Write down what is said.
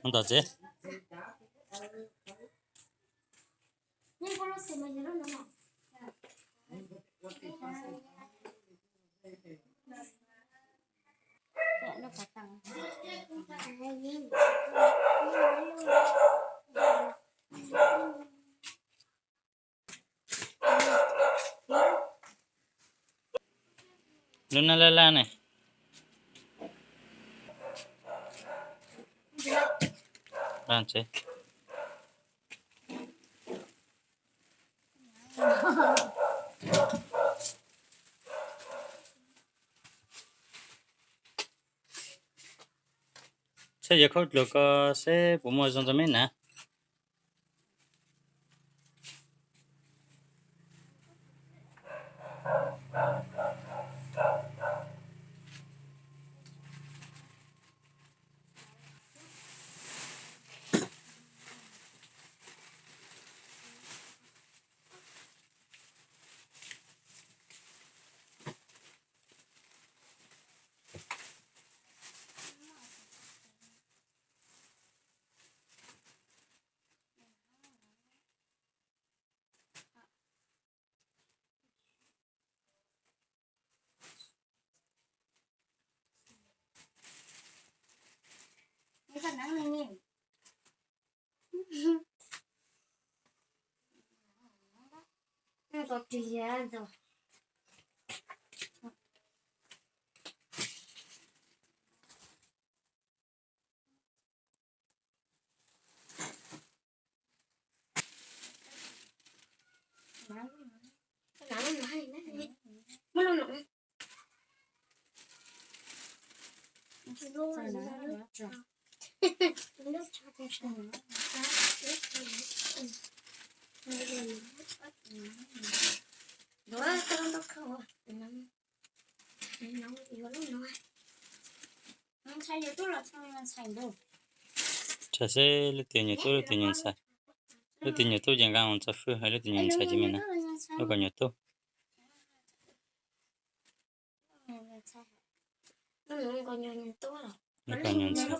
Ntawm tsev. Lub neej laj laj ne. Tshaj yawg khaub dluag ko seb puas muaj zoo rau meb na. Tsam seb leej twg nyuam tub leej twg nyuam ntxhais. Leej twg nyuam tub ces nqa mus txo fwj, ho leej twg nyuam ntxhais ces me na. Lub ko nyuam tub. Lub ko nyuam ntxhais.